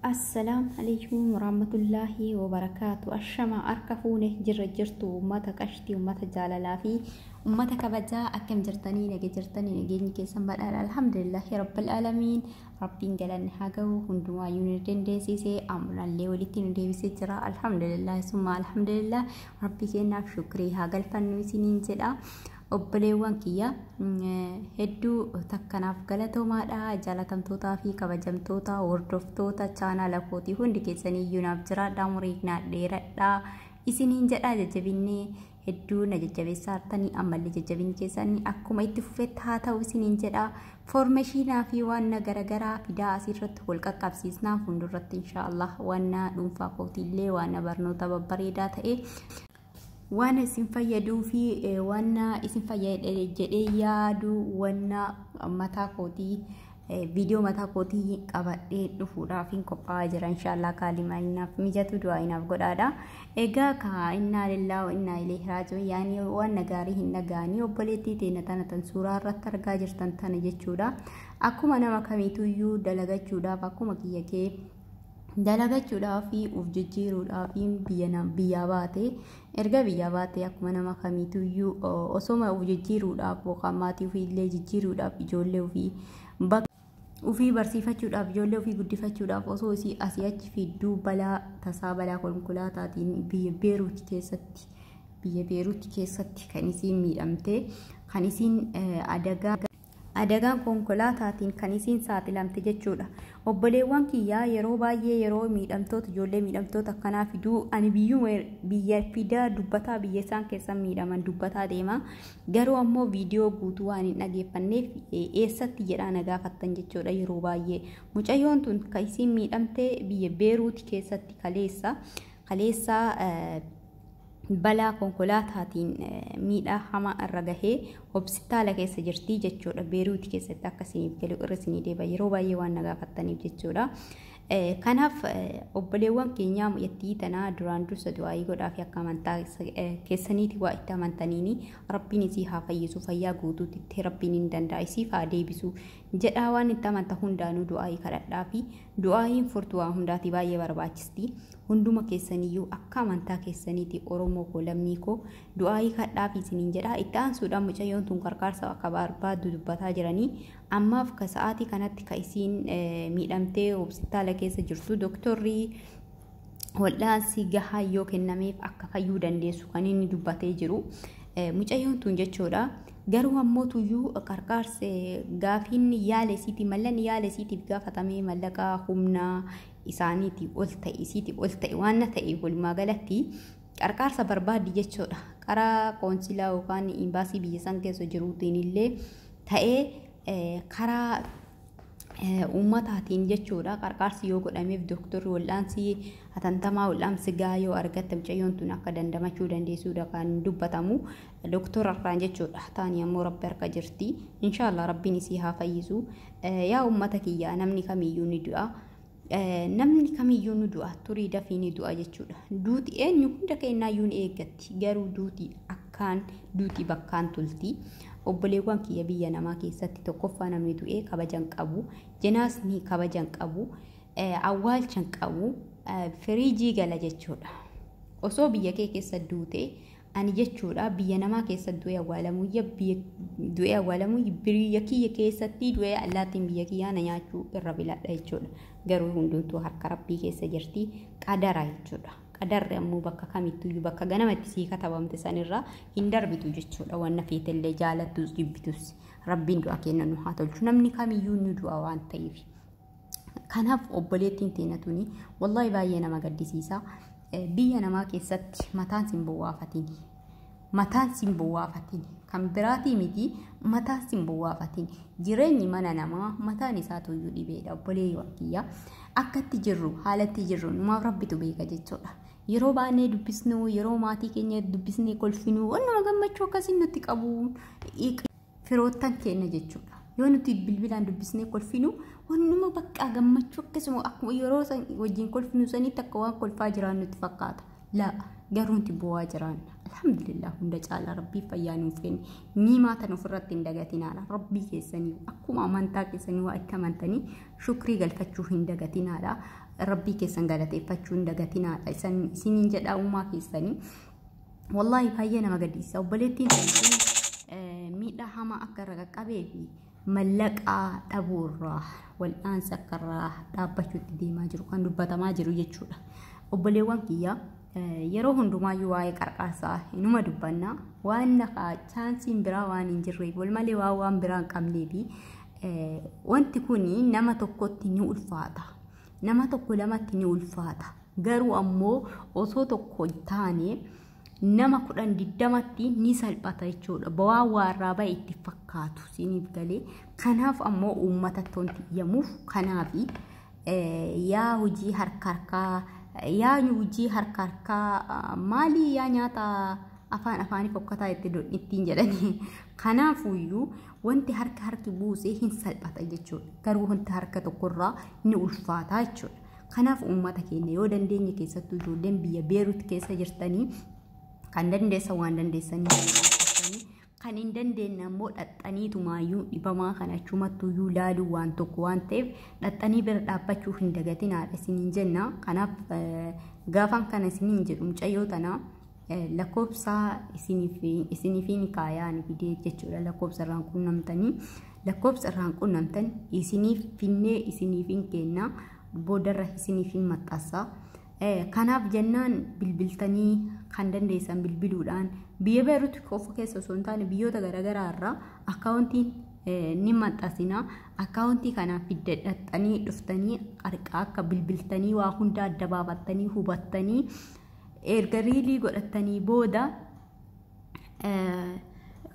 Assalaamu alaikum warahmatullaahi wabarakaatu. Ashama harka fuune jirra jirtu uummata qashtii, uummata jaalalaa fi uummata kabajaa, akkam jirtanii? Naga jirtanii? Nageenyi keessan badhaadha. Alhamdulillaahi rabbil aalamiin. Rabbiin galanni haa gahu, hundumaayyuu nu dandeessisee ammallee walitti nu deebisee jira. Alhamdulillah summa alhamdulillah, rabbi kennaaf shukrii haa galfannu isiniin jedha. Obboleewwan kiyya, hedduu takkanaaf galatoomaadha. Jaalatamtootaa fi kabajamtoota hordoftoota chaanaala kootii hundi keessaniyyuu naaf jiraadha, umurii naa dheeradha isiniin jedha. Jajjabinnee hedduu na jajjabeessaa jirtanii, ammallee jajjabinni keessanii akkuma itti fufetti haa ta'u isiniin jedha. Foormeeshinaa fi waan garaagaraa fidaa asirratti wal qaqqabsiisnaa fuulduratti inshaallah, waan dhuunfaa kootiillee waan barnoota babbareedaa ta'e, waan isin fayyaduu fi waan isin fayyade jedhee yaadu, waan mataa kootii, viidiyoo mataa kootii qabadhee dhufuudhaaf hin qophaa'aa jira inshaallah. Kaalimaa inaaf mijatu du'aa inaaf godhaadha. Egaa ka innaa lillaa wa innaa ilayhi raaji'uun, yaani waan gaarii hin dhaga'anii obboleettii teenya tana tan suuraa irratti argaa jirtan tana jechuudha. Akkuma nama kamiituyyuu dalagachuudhaaf, akkuma kiyya kee dalagachuudhaaf fi uf jijjiiruudhaaf biyyaa baate. Erga biyyaa baate akkuma nama kamiituyyuu osoma uf jijjiiruudhaaf yookaan maatii ofii illee jijjiiruudhaaf, ijoollee ofii ofii barsiifachuudhaaf, ijoollee ofii guddifachuudhaaf osoo isii asii achi fidduu balaa tasaa, balaa konkolaataatiin biyya Beeruuti keessatti kan isiin miidhamte, kan isiin adagaan konkolaataatiin kan isiin saaxilamte jechuudha. Obboleewwan kiyyaa, yeroo baay'ee yeroo miidhamtoota, ijoollee miidhamtoota akkanaa fiduu, ani biyyuma biyya fidaa dubbataa, biyya isaan keessa miidhaman dubbataa deema. Garuu ammoo viidiyoo guutuu waan hin dhageeffanneef eessatti jedhaa na gaafattan jechuudha yeroo baay'ee. Mucayyoon tun kan isiin miidhamte biyya Beeruuti keessatti kaleessa. Kaleessa balaa konkolaataatiin miidhaa hamaa irra gahee hospitaala keessa jirti jechuudha. Beeruuti keessatti akka isiniif galu irra isinii deeba, yeroo baay'ee waan na gaafattaniif jechuudha. Kanaaf obboleewwan keenyaa, mucattii tanaa duraan dursa du'aayii godhaa fi akka amantaa keessaniiti waa itti amantaniini rabbiin isii haa fayyisu, fayyaa guutuutti rabbiin hin danda'a, isiif haa deebisu jedhaa, waan itti amanta hundaanuu du'aayii kadhadhaa fi du'aayiin furtuu waa hundaati, baay'ee barbaachisti. Hunduma keessaniyyuu akka amantaa keessaniiti, Oromoo koo, lammii koo, du'aayii kadhaa fi isiniin jedha. Itti aansuudhaan mucayyoon tun qarqaarsa akka barbaaddu dubbataa jiranii. Ammaaf ka sa'aatii kanatti ka isiin miidhamtee hospitaala keessa jirtu, dooktorri wal'aansi gahaa yoo kennameef akka fayyuu dandeessu kan inni dubbatee jiru. Mucayyoon tun jechuudha. Garuu ammoo tuyyuu qarqaarsa gaafiin yaala isiitii, mallanni yaala isiitiif gaafatamee mallaqa humna isaaniitii ol ta'e, isiitiif ol ta'e waan ta'e, walumaa galatti qarqaarsa barbaaddi jechuudha. Karaa qoonsilaa yookaan imbaasii biyya san keessa jiruutiin illee ta'ee, karaa uummataatiin jechuudha, qarqaarsi yoo godhameef, dooktorri wal'aansi hatantamaa, wal'aansi gahaa yoo argatte, mucayyoon tun akka dandamachuu dandeessuudha kan dubbatamu dooktora irraan jechuudha. Taani ammoo rabbi harka jirti. Inshaallah rabbiin isii haa fayyisu. Yaa uummata kiyyaa, namni kamiyyuu ni du'a. Namni kamiyyuu ni du'a, turii dafii ni du'a jechuudha. Duuti eenyu hunda keenyaayyuu ni eeggatti, garuu duuti akkaan duuti bakkaan tulti. Obboleewwan kiyya, biyya namaa keessatti tokkoffaa namni du'ee kabajan qabu, janaasni kabajan qabu, awwaalchan qabu, firiijii gala jechuudha. Osoo biyya kee keessa duute ani jechuudha, biyya namaa keessa du'ee awwaalamuu, du'ee awwaalamuu, biyya kiyya keessatti du'ee allaattiin biyya kiyyaa na nyaachuu irra filadha jechuudha. Garuu hundumtuu harka rabbii keessa jirti, qadara jechuudha. Qadarri ammoo bakka kamittuyyuu bakka ganamatti sii katabamte sanirraa hin darbitu jechuudha. Wanna feetellee jaalattus jibbitus rabbiin du'a kenna nu haa tolchu. Namni kamiyyuu ni du'a waan ta'eef. Kanaaf obboleettiin teenya tuni wallahi baay'ee nama gaddisiisa. Biyya namaa keessatti mataan sin bowwaafatin. Mataan sin bowwaafatin. Kan biraatii miti, mataan sin bowwaafatin. Jireenyi mana namaa mataan isaa tuyyuu dhibeedha, obboleewwan kiyya. Akkatti jirru, haalatti jirru numaaf rabbitu beeka jechuudha. Yeroo baanee dubbisnu, yeroo maatii keenya dubbisnee kolfinu, wannuma gammachuu akkasii nutti qabu firoottan keenya jechuudha. Yoo nuti bilbilaan dubbisnee kolfinu, wannuma bakka gammachuu akkasuma akkuma yeroo wajjin kolfinu sanitti akka waan kolfaa jiran nutti fakkaata. Laa, Garuu nuti bu'aa jiraanna. Alhamdulillah, hunda caalaa Rabbii fayyaa nuuf kenne. Niimaa tan ofirratti hin dagatinaadha. Rabbii keessanii akkuma amantaa keessanii waa itti amantanii shukrii galfachuu hin dagatinaadha. Rabbii keessan galateeffachuu hin dagatinaadha. Isiniin jedhaa uumaa keessanii. Wallaahi baay'ee nama gaddisiisa. Obboleettiin miidhaa hamaa akka irra qaqqabee fi mallaqaa dhabuurraa wal'aansa akka irraa dhaabbachuutti deemaa jiru kan dubbatamaa jiru jechuudha. Obboleewwan kiyyaa, yeroo hundumaayyuu waa'ee qarqaarsaa inuma dubbanna. Waan chaansiin biraa waan hin jirreef, wal malee waan biraa hin qabnee fi wanti kun nama tokkotti ni ulfaata. Nama tokko lamatti ni ulfaata. Garuu ammoo osoo tokko taane nama 10 20tti ni salphata jechuudha. Ba'aa waarraa ba'e itti fakkaatu siiniif galee. Kanaaf ammoo uummata wanti iyyamuuf kanaafi yaa hojii harka harkaa, yaa hojii harka harkaa maalii, yaa nyaata afaan afaanii fokkataa ittiin jedhanii. Kanaafuyyuu wanti harka harki buusee hin salphata jechuudha. Garuu wanti harka tokkorraa ni ulfaata jechuudha. Kanaaf uummata keenya yoo dandeenye, keessattuu ijoolleen biyya Beerut keessa jirtanii, kan dandeessan waan dandeessanii, kan hin dandeenye ammoo dhaxxaniitumaayyuu dhibamaa kana achumattuyyuu laaluu waan tokko waan ta'eef dhaxxanii bira dhaabbachuu hin dagatinaadha isiniin jenna. Kanaaf gaafan kana isiniin jedhu, mucayyoo tana lakkoofsa isiniifiin kaayaan fidee jechuudha. Lakkoofsa irraan qunnamtanii, lakkoofsa irraan qunnamtan isiniif finnee isiniifin kenna, boodarra isiniifin maxxansa. Kanaaf jennaan bilbiltanii, kan dandeessan bilbiluudhaan, biyya Beerut qofa keessa osoo hin taane biyyoota garaagaraa irraa akkaawuntiin ni maxxansina. Akkaawuntii kanaaf fidadhattanii dhuftanii qarqaa akka bilbiltanii waa hunda adda baafattanii hubattanii erga riilii godhattanii booda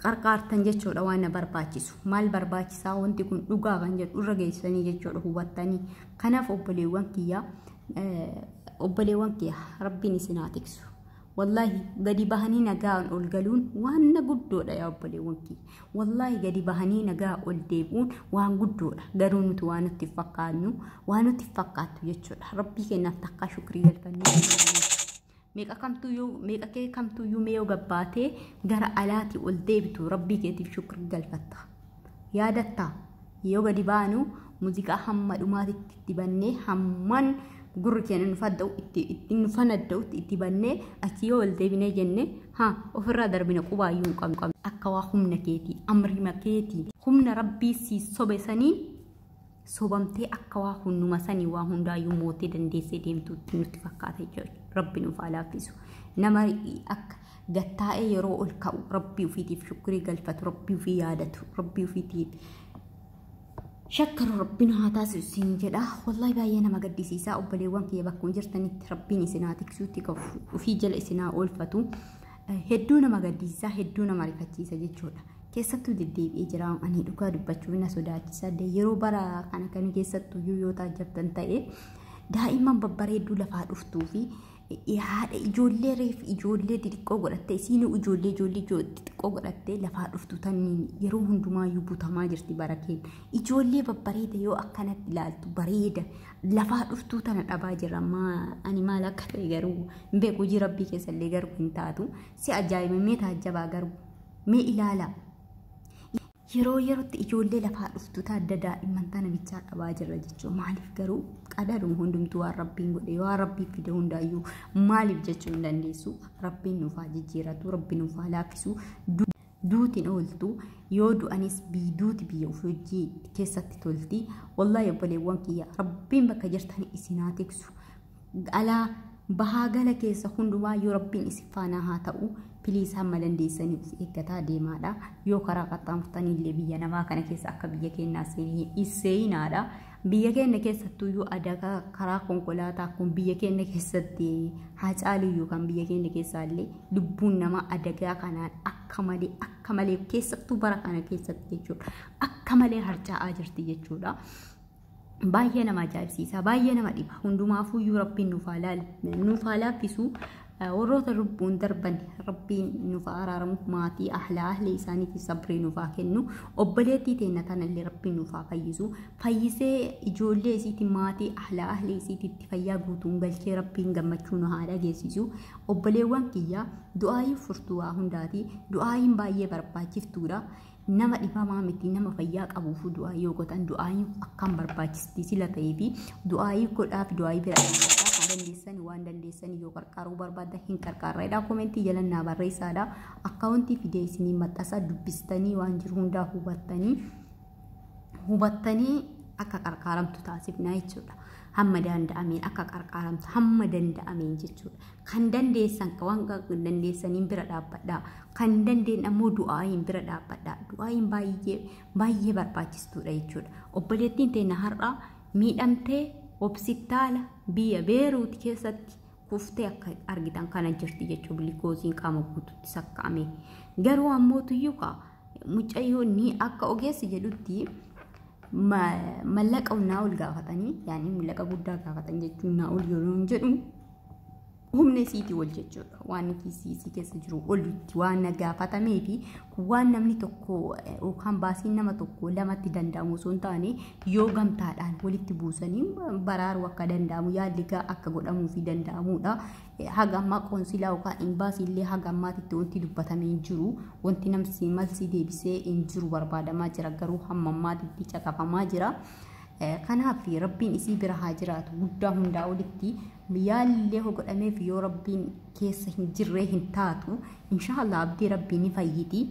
qarqaartan jechuudha. Waan na barbaachisu, maal barbaachisaa, wanti kun dhugaa kan jedhu irra geessanii jechuudha hubattanii. Kanaaf obboleewwan kiyyaa, obboleewwan kiyya, Rabbiin isin haa tiksu. Wallaahi gadi bahanii nagaan ol galuun waan guddoodha, yaa obboleewwan kiyya. Wallaahi gadi bahanii nagaa ol deebi'uun waan guddoodha. Garuu nuti waan nutti fakkaannu, waan nutti fakkaattu jechuudha. Rabbii keenyaaf takkaa shukrii galfannee meeqa kamtuyyuu, meeqa kee kamtuyyuu mee yoo gabbaatee gara alaatii ol deebitu Rabbii keetiif shukrii galfatta. Yaadattaa, yoo gadi baanu muuziqaa hamma dhumaatitti itti bannee, hamman gurri keenya nu fadda'u itti nu fanadda'utti itti bannee, achi yoo ol deebinee jenne haa ofirraa darbina, qubaayyuu hin qabnu. Akka waa humna keetii, amrima keetii, humna Rabbii sii sobe saniin sobamtee akka waa hunduma sanii waa hundaayyuu mootee dandeessee deemtuutti nutti fakkaata jechuudha. Rabbi nuuf haa laaffisu. Nama akka gattaa'ee yeroo ol ka'u Rabbii ofiitiif shukrii galfatu, Rabbii ofii yaadatu, Rabbii ofiitiif shakkaru Rabbiin haa taasisu siin jedha. Wallaahi baay'ee nama gaddisiisaa. Obboleewwan kiyya, bakkuma jirtanitti Rabbiin isin haa tiksuutti, ofii jala isin haa oolfatu. Hedduu nama gaddisiisaa, hedduu nama rifachiisa jechuudha. Keessattuu deddeebi'ee jira. Ani dhugaa dubbachuu na sodaachisa. Yeroo bara kana kan keessattuu yoo taajjabtan ta'e, daa'imman babbareedduu lafaa dhuftuu fi haadha ijoollee reef ijoollee xixiqqoo godhattee, isiinuu ijoollee xixiqqoo godhattee lafaa dhuftu tanniin yeroo hundumaayyuu butamaa jirti bara keenya. Ijoollee babbareeda yoo akkanatti ilaaltu bareeda lafaa dhuftuu tana dhabaa jira. Ani maal akka ta'e garuu hin beeku. Hojii Rabbii keessallee garuu hin taatu. Si ajaa'iba, mee taajjabaa garuu, mee ilaala. Yeroo yerootti ijoollee lafaa dhuftu taadda daa'imman tana bichaa dhabaa jirra jechuudha. Maaliif garuu? Qadaruun hundumtuu waan Rabbiin godhe, waan Rabbiin fide hundaayyuu maaliif jechuu hin dandeessu. Rabbiin nuuf haa jijjiiratu, Rabbi nuuf haa laaffisu. Duutiin ooltu, yoo du'anis duuti biyya ofii hojii keessatti tolti. Wallaahi obboleewwan kiyya, Rabbiin bakka jirtan isin haa tiksu. Alaa bahaa gala keessa hundumaa yoo Rabbiin isin faana haa ta'u. Please, hamma dandeessanii of eeggataa deemaadha. Yoo karaa qaxxaamurtanii illee biyya namaa kana keessa akka biyya keenyaa seeyinaadha. Biyya keenya keessattuyyuu adagaa karaa konkolaataa kun biyya keenya keessatti haa caaluyyuu, kan biyya keenya keessaallee lubbuun namaa adagaa kanaan akka malee, akka malee, keessattuu bara kana keessatti jechuudha, akka malee harca'aa jirti jechuudha. Baay'ee nama ajaa'ibsiisa, baay'ee nama dhiba. Hundumaafuyyuu Rabbiin nuuf haa laaffisu. Warroota lubbuun darban Rabbiin nuuf araaramu, maatii ahla isaaniitiif sabrii nuuf haa kennu. Obboleettii teenya tanallee Rabbiin nuuf haa fayyisu. Fayyisee ijoollee isiitti, maatii ahla isiititti fayyaa guutuun galchee Rabbiin gammachuu nu haa dhageessisu. Obboleewwan kiyya, du'aayin furtuu waa hundaati. Du'aayin baay'ee barbaachiftuudha. Nama dhibamaa miti, nama fayyaa qabuuf du'aa yoo godhan du'aayin akkaan barbaachisti sila ta'ee fi du'aayii godhaaf, du'aayii bira dhaabbadhaa. Kan dandeessan, waan dandeessan yoo qarqaaruu barbaaddan hin qarqaarreedha. Komentii jala naa barreessaadha. Akkaawuntii fidee isinii maxxansa, dubbistanii waan jiru hundaa hubattanii akka qarqaaramtu taasifna jechuudha. Hamma danda'ameen akka qarqaaramtu, hamma danda'ameen jechuudha. Kan dandeessan waan dandeessaniin bira dhaabbadhaa. Kan dandeen ammoo du'aayin bira dhaabbadhaa. Du'aayin baay'ee baay'ee barbaachistuudha jechuudha. Obboleettiin teenya har'a miidhamtee hospitaala biyya Beeruut keessatti kuftee akka argitan kana jirti jechuudha. Bilikoosiin qaama guutuutti sakka'ame. Garuu ammoo tuyyuu kaa mucayyoon ni akka ogeessi jedhutti mallaqa naa ol gaafatanii, yaani mallaqa guddaa gaafatan jechuun, naa ol yeroo jedhu humna isiitii ol jechuudha. Waan kiisii isii keessa jiru olitti waan gaafatamee fi waan namni tokko yookaan baasiin nama tokko lamatti danda'amu osoo hin taane, yoo gamtaadhaan walitti buusanii baraaruu akka danda'amu, yaalli akka godhamuu fi danda'amudha. Haga ammaa qoonsilaa yookaan imbaasii illee haga ammaatitti wanti dubbatamee hin jiru. Wanti namsi malsi deebisee hin jiru, barbaadamaa jira, garuu hamma ammaatitti caqafamaa jira. Kanaaf Rabbiin isii bira haa jiraatu. Guddaa hundaa olitti yaallee godhameef yoo Rabbiin keessa hin jirree hin taatu. Inshaallah abdii Rabbiin ni fayyiti.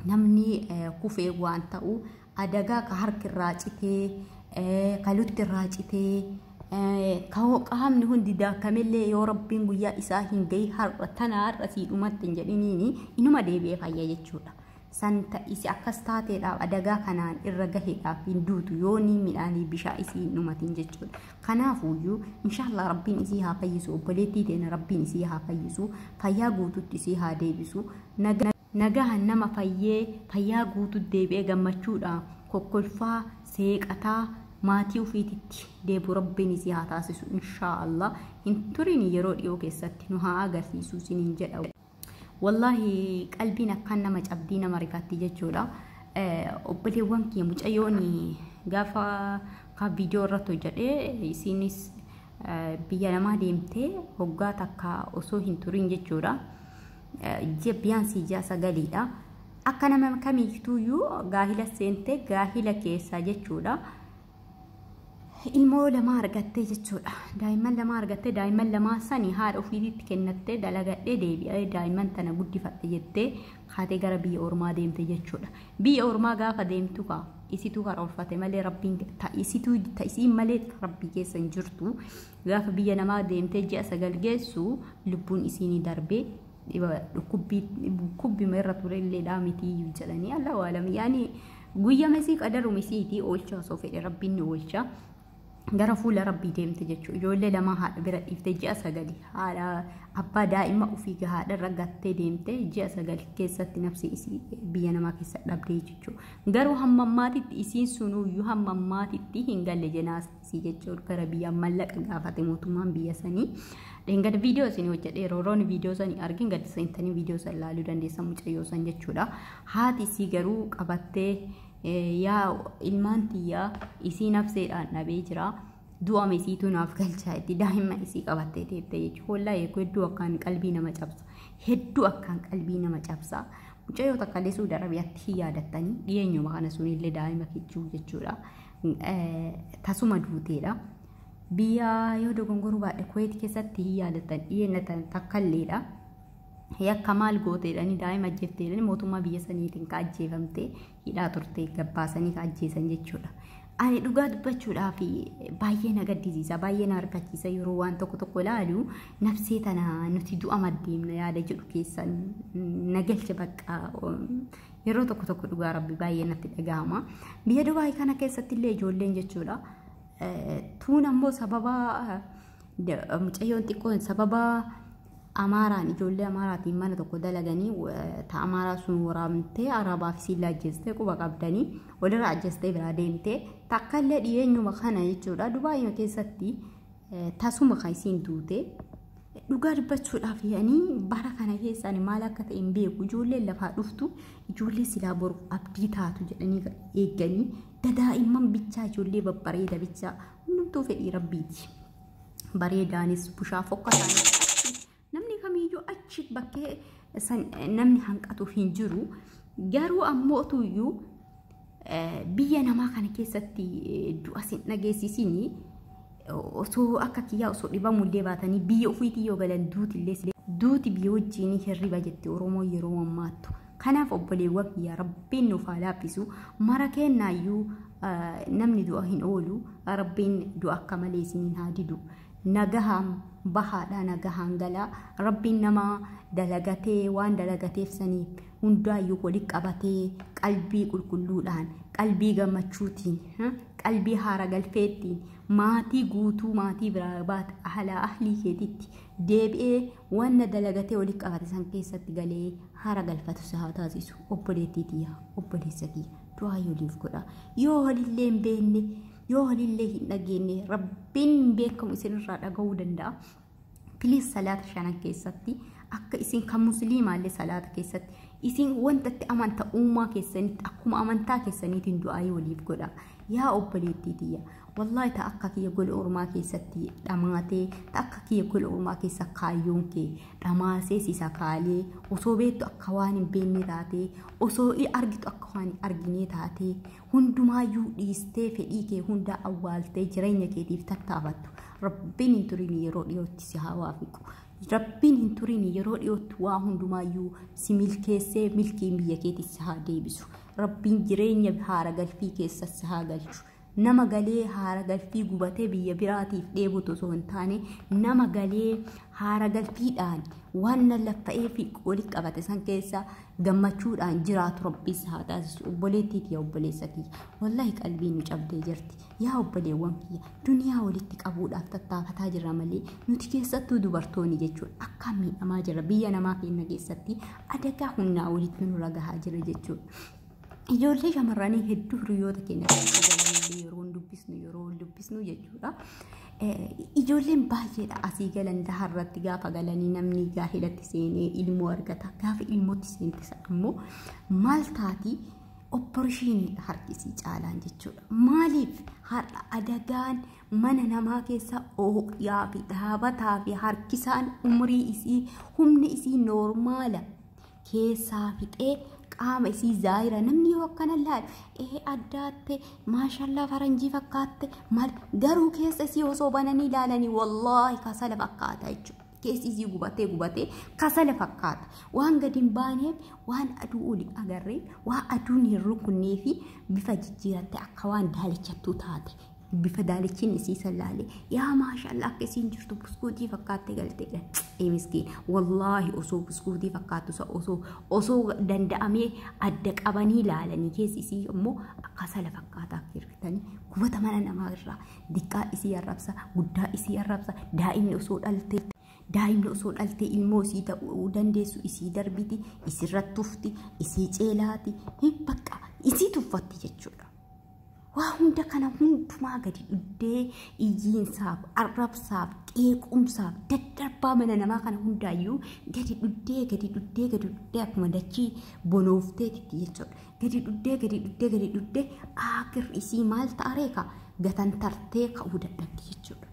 Namni kufee waan ta'u adagaa ka harki irraa citee, ka lutti irraa citee, qaamni hundi daakamillee yoo Rabbiin guyyaa isaa hin gahi, har'a tana har'a sii dhumatti hin jedhiniini, inuma deebi'ee fayya jechuudha. San isi akkas taateedhaaf adagaa kanaan irra gaheedhaaf hin duutu yoo ni midhaanii bishaa isii hin dhumatin jechuudha. Kanaafuyyuu inshaallah Rabbiin isii haa fayyisu. Obboleettii teenya Rabbiin isii haa fayyisu. Fayyaa guututti isii haa deebisu. Nagahan nama fayyee fayyaa guututti deebi'ee gammachuudhaan kokkolfaa seeqataa maatii ofiititti deebi'u Rabbiin isii haa taasisu inshaallah. Hin turin, yeroo dhiyoo keessatti nu haa agarsiisu isiniin jedha. Wallaahi qalbiin akkaan nama cabdii, nama rifatti jechuudha. Obboleewwan kiyya, mucayyoon gaafa kan viidiyoo irratti hojjedhee isiinis biyya namaa deemtee hoggaa takka osoo hin turin jechuudha. Ji'a biyaansii ji'a 9dha. Akka nama kamiituyyuu gaahila seentee gaahila keessaa jechuudha. Ilmoo lama argattee jechuudha. Daa'imman lama argattee, daa'imman lamaa sani haadha ofiitti kennattee, dalagadhee deebi'ee daa'imman tana guddifadhe jettee kaatee gara biyya ormaa deemte jechuudha. Biyya ormaa gaafa deemtu kaa isitu karoorfate malee Rabbiin isitu isiin malee Rabbii keessa hin jirtu. Gaafa biyya namaa deemtee ji'a 9 geessu lubbuun isiinii darbee, dhukkubbii irra ture illee miti jedhanii, Allahu alam. Yaani guyyaa isii qadaruma isiitii oolcha osoo fedhe Rabbiin ni oolcha. Gara fuula Rabbii deemte jechuudha. Ijoollee lama haadha bira dhiiftee ji'a 9, haadha abbaa daa'ima ofii haadha irra gattee deemte, ji'a 9 keessatti nafsi isii biyya namaa keessa dhabdee jechuudha. Garuu hamma ammaatitti isiin sunuyyuu hamma ammaatitti hin galle jenaasii jechuudha. Gara biyya mallaqa gaafate mootummaan biyya sanii. Dheengadda viidiyoo isin hojjedhe, yeroo roon viidiyoo sanii argin gadi seentanii viidiyoo san ilaaluu dandeessan, mucayyoo san jechuudha. Haati isii garuu qabattee, yaa ilmaan tiyyaa isii nafseedhaan dhabee jira. Du'ame isiitu naaf galchaa itti daa'ima isii qabattee teettee jechuudha. Wallaahi hedduu akkaan qalbii nama cabsa. Hedduu akkaan qalbii nama cabsa. Mucayyoo takka illee Suudi Arabiyaatti hin yaadattanii, dhiyeenyuma kana sunillee daa'ima kichuu jechuudha. Tasuma duuteedha. Biyya yoo dogongoruu baadhe Kuweet keessatti hin yaadattan, dhiyeenya takkalleedha. Yakka maal gooteedhani, daa'ima ajjeefteedhani, mootummaa biyya saniitiin ka ajjeefamtee hidhaa turte gabbaasanii ka ajjeesan jechuudha. Ani dhugaa dubbachuudhaaf baay'ee na gaddisiisa, baay'ee na harkachiisa. Yeroo waan tokko tokko ilaalu nafsee tana nuti du'a maddeemna yaada jedhu keessa na galche bakka. Yeroo tokko tokko dhugaa Rabbi baay'ee natti dhagahama. Biyya Dubaay kana keessatti illee ijoolleen jechuudha. Tuun ammoo sababa mucayyoon xiqqoon sababa Amaaraan, ijoollee Amaaraatiin mana tokko dalaganii, ta Amaaraa sun waraabtee Arabaaf isiin ajjeestee, quba qabdanii, walirra ajjeestee biraa deemtee. Takka illee dhiyeenyuma kana jechuudha, Dubaayima keessatti tasuma kan isiin duute. Dhugaa dubbachuudhaaf yaanii bara kana keessaan maal akka ta'e hin beeku. Ijoolleen lafaa dhuftu ijoollee silaa boru abdii taatu jedhanii eegganii daa'imman bichaa ijoollee babbareeda bichaa hundumtuu fedhii rabbiiti. Bareedaanis bushaa fokkataanis namni kamiyyuu achi bakkee namni hanqatu hin jiru. Garuu ammoo tuyyuu biyya namaa kana keessatti du'a sin dhageessisinii osoo akka kiyyaa osoo dhibamullee baatanii biyya ofiitii yoo galan duutillee duuti biyya wajjin hirriba jetti Oromoo yeroo mammaattu. Kanaaf obboleewwan kiyya rabbiin nuuf haa laaffisu mara kennaayyuu namni du'a hin oolu rabbiin du'a akka malee isiniin haa didu. Nagahaan bahaadha nagahaan galaa rabbiin nama dalagatee waan dalagateef saniif hundaayyuu walitti qabatee qalbii qulqulluudhaan qalbii gammachuutiin qalbii haara galfeettiin maatii guutuu maatii biraa baate ahlaa ahlii keetitti deebi'ee wanna dalagatee walitti qabate san keessatti galee haara galfatu si haa taasisu obboleettii tiyya obboleessa kiyya du'aa waliif godha yoo walillee hin beekne yoo walillee hin dhageenye rabbiin hin beekamu isinirraa dhaga'uu danda'a. Piliis salaata shanan keessatti akka isin kan musliimaallee salaata keessatti isin wanta itti amanta uumaa keessanitti akkuma amantaa keessaniitiin du'aa waliif godha. Yaa obboleettii tiyya wallaahi ta akka kiyya gola ormaa keessatti dhamaatee ta akka kiyya gola ormaa keessa kaayyoon kee dhamaasee si sakaalee osoo beektu akka waan hin beekne taatee osoo argitu akka waan hin argine taatee hundumaayyuu dhiistee fedhii kee hunda awwaaltee jireenya keetiif tattaafattu rabbiin hin turin yeroo dhiyootti si haa waafiqu. Rabbiin hin turin yeroo dhiyootti waa hundumaayyuu si milkeessee milkiin biyya keetti si haa deebisu. Rabbiin jireenya haara galfii keessa si haa galchu. Nama galee haara galfii gubatee biyya biraatiif dheebotu osoo hin taane nama galee haara galfiidhaan waan laffa'ee fi walitti qabate san keessa gammachuudhaan jiraatu rabbi si haa taasisu. Obboleettii kiyya obboleessa kiyya wallaahi qalbiin nu cabdee jirti. Yaa obboleewwan kiyya duniyaa walitti qabuudhaaf tattaafataa jirra malee nuti keessattuu dubartoonni jechuudha akka miidhamaa jira biyya namaa keenya keessatti adagaa humnaa walitti nurra gahaa jira jechuudha. Ijoollee shamarranii hedduu hiriyoota keenya yeroo dubbisnu jechuudha. Ijoolleen baay'eedha asii galan daharratti gaafa galanii namni gaahilatti seenee ilmoo argata. Gaafa ilmootti seentisa ammoo maal taati opporishiinii harkisii caalaan jechuudha. Maaliif har'a adagaan mana namaa keessa ooyaa fi dhaabataa fi harkisaan umrii isii humni isii noormaala keessaa fixee qaama isii zaayira namni yoo akkana laalu ee addaatte maashallaa faranjii fakkaatte maal garuu keessa isii osoo bananii ilaalanii wallaahi kasala fakkaata jechuudha. Keessi isii gubatee gubatee kasala fakkaata. Waan gadi hin baaneef waan aduu oli agarree waan aduun hin rukunnee fi bifa jijjiiratte akka waan daalichattuu taate. Bifa daalichiin isii sallaalee yaa maashallaa akka isiin jirtu buskuutii fakkaatte galteedha. Ee miskiin wallaahi osoo buskuutii fakkaattu osoo danda'amee adda qabanii ilaalanii keessi isii immoo akka sala fakkaataa akka hirkatanii gubata mana namaa irraa diqqaa isii arrabsa guddaa isii arrabsa daa'imni osoo dhaltee. Daa'imni osoo dhaltee ilmoo isii ta'uu dandeessu isii darbiti isirratti tufti isii ceelaati bakka isii tuffatti jechuudha. Waa hunda kana hundumaa gadi dhuddee iyyiinsaaf, arrabsaaf, qeequmsaaf, daddarbaa mana namaa kana hundaayyuu gadi dhuddee gadi dhuddee gadi dhuddee akkuma dachii bonoofteetitti jechuudha. Gadi dhuddee gadi dhuddee gadi dhuddee akirri isii maal ta'a reeka gatantartee ka'uu dadhabdi jechuudha.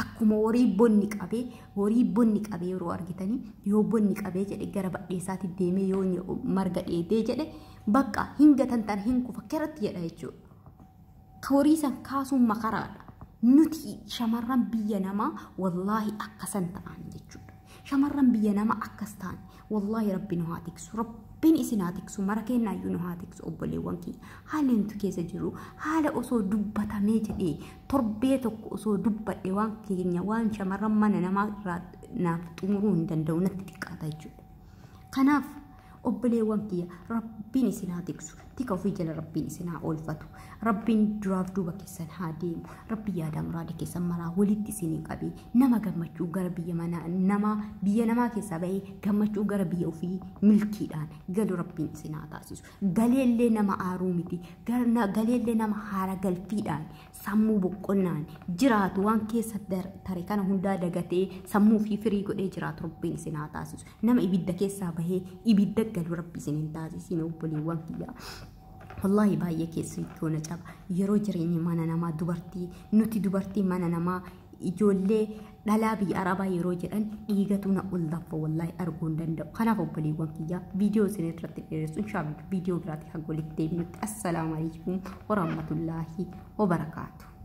Akkuma horii bonni qabee yeroo argitanii yoo bonni qabee jedhe gara badheessaatti deemee yoo marga dheedee jedhe bakka hin gatantar hin kufa keratti jedha jechuudha. Horii san kaasuun makaraadha. Nuti shamarran biyya namaa wallaahi akkasan ta'an jechuudha. Shamarran biyya namaa akkas ta'an wallaahi rabbi nu haa tiksu. Rabbiin isin haa tiksu. Mara kennaayyuu nu haa tiksu obboleewwan kiyya. Haalli nuti keessa jiru haala osoo dubbatamee jedhee torbee tokko osoo dubbadhe waan keenya waan shamarran mana namaa irraa naaf xumuruu hin danda'u natti xiqqaata jechuudha. Kanaaf Obboleewwan kiyya, Rabbiin isin haa tiksu. Tika ofii jala Rabbiin isin haa oolfatu. Rabbiin duraaf duuba keessan haa deemu. Rabbi yaada muraada keessan maraa walitti isinii qabee, nama gammachuu gara biyya mana namaa, biyya namaa keessaa bahee gammachuu gara biyya ofii milkiidhaan galu Rabbiin isin haa taasisu. Galeellee nama aaruu miti. Galeellee nama haara galfiidhaan sammuu boqonnaan jiraatu, waan keessa tare kana hundaa dagatee sammuu fi firii godhee jiraatu Rabbiin isin haa taasisu. Nama ibidda keessaa bahee ibidda galu Rabbi isin hin taasisin, obboleewwan kiyyaa. Wallaahi baay'ee keessi na caba. Yeroo jireenya mana namaa, dubartii, nuti dubartii mana namaa, ijoollee dhalaa biyya arabaa yeroo jedhan dhiigatu na ol laffa, wallaahi arguu hin danda'u. Kanaaf obboleewwan kiyyaa, viidiyoo isin irratti dheeressu, inshaallah viidiyoo biraatti haga walitti deebinutti, assalaamu alaikum warahmatullaahi wabarakaatu.